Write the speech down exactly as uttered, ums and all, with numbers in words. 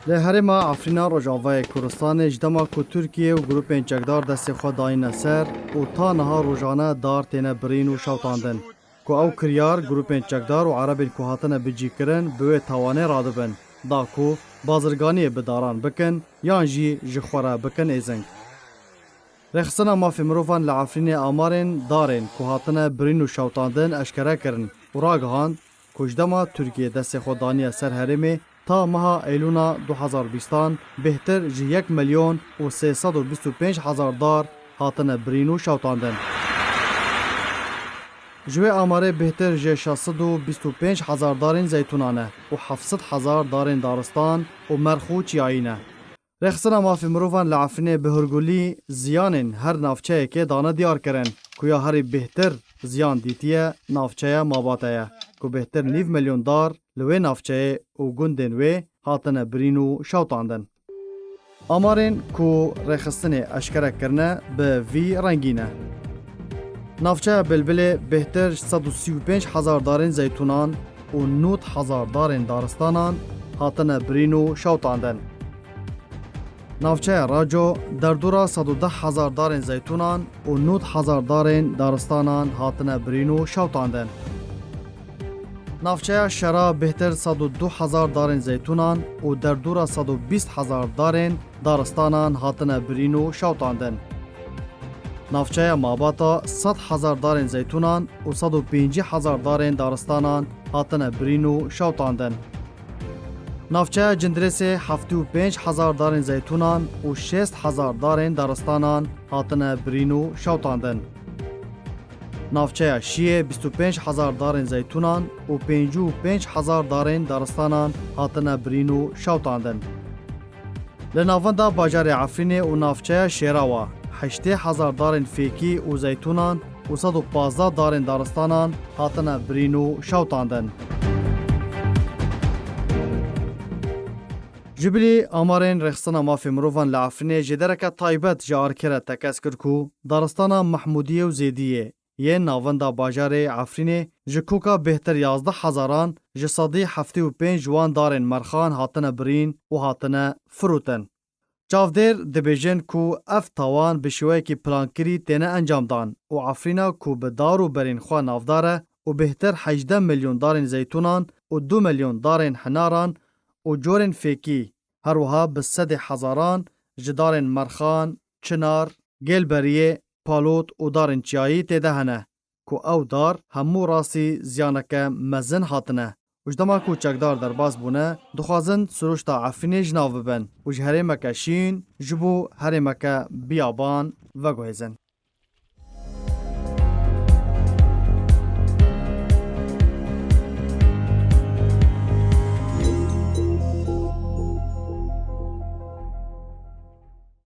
Li herêma Efrîna Rojavayê Kurdistanê ji dema ku Tirkiye û grûpên çekdar destê xwe dayîne ser û ta niha rojane dar têne birîn û şewtandin. Ku ew kiryar grûpên çekdar û erebên ku hatine bicîkirin bi wê tawanê radibin, da ku bazirganiyê bi daran bikin yan jî ji xwe re bikin êzing. Rêxistina Mafê Mirovan li Efrînê amarên darên ku hatine birîn û şewtandin eşkere kirin û ragihand ku ji dema Tirkiye destê xwe daniye ser herêmê, ta meha Eylûna du hezar bîstan bêhtir ji yek milyon û sê sed û bîst û pênc hezar dar hatine birîn û şewtandin. Ji wê amarê bêhtir ji şeş sed û bîst û pênc hezar darên zeytûnan e û heft sed hezar darên daristan û merx û çiyayî ne. Rêxistina Mafê Mirovan li Efrînê bi hurgulî ziyanên her navçeyekê dane diyar kirin ku ya herî bêhtir ziyan dîtiye navçeya Mabate ye ku bêhtir nîv milyon dar li wê navçeyê û gundên wê hatine birîn û şewtandin. Amarên ku rêxistinê eşkere kirine bi vî rengî ne. Navçeya Bilbilê bêhtir ji sed û sî û pênc hezar darên zeytûnan û nod hezar darên daristanan hatine birîn û şewtandin. Navçeya Raco derdora sed û deh hezar darên zeytûnan û nod hezar darên daristanan hatine birîn û şewtandin. Navçeya Şera bêhtir sed û du hezar darên zeytûnan û derdora sed û bîst hezar darên daristanan hatine birîn û şewtandin. Navçeya Mabata sed hezar darên zeytûnan û sed û pêncî hezar darên daristanan hatine birîn û şewtandin. Navçeya Cindirêsê heftê û pênc hezar darên zeytûnan û şêst hezar darên daristanan hatine birîn û şewtandin. Navçeya Şiyê bîst û pênc hezar darên zeytûnan û pêncî û pênc hezar darên daristanan hatine birîn û şewtandin. Li navenda bajarê Efrînê û navçeya Şêrawa heştê hezar darên fêkî û zeytûnan û sed û pazdeh darên daristanan hatine birîn û şewtandin. Ji bilî amarên Rêxistina Mafê Mirovan li Efrînê jêdereke taybet ji ARKê re tekez kir ku daristana Mehmûdiyê û Zêdiyê yên navenda bajarê Efrînê ji koka bêhtir yazdeh hezaran ji sedî heftê û pênc ji wan darên merxan hatine birîn û hatine firotin. Çavdêr dibêjin ku ev tawan bi şêweyekî plankirî têne encamdan û Efrîna ku bi dar û berên xwe navdar e û bêhtir hejdeh milyon darên zeytûnan û du milyon darên hinaran û corên fêkî, her wiha bi sedê hezaran ji darên merxan, çinar, gêlberiyê, palot û darên çiyayî tê de hene ku ew dar hemû rastî ziyaneke mezin hatine û ji dema ku çekdar derbas bûne, dixwazin sirûşta Efrînê ji nav bibin û ji herêmeke şîn ji bo herêmeke biyaban veguhêzin.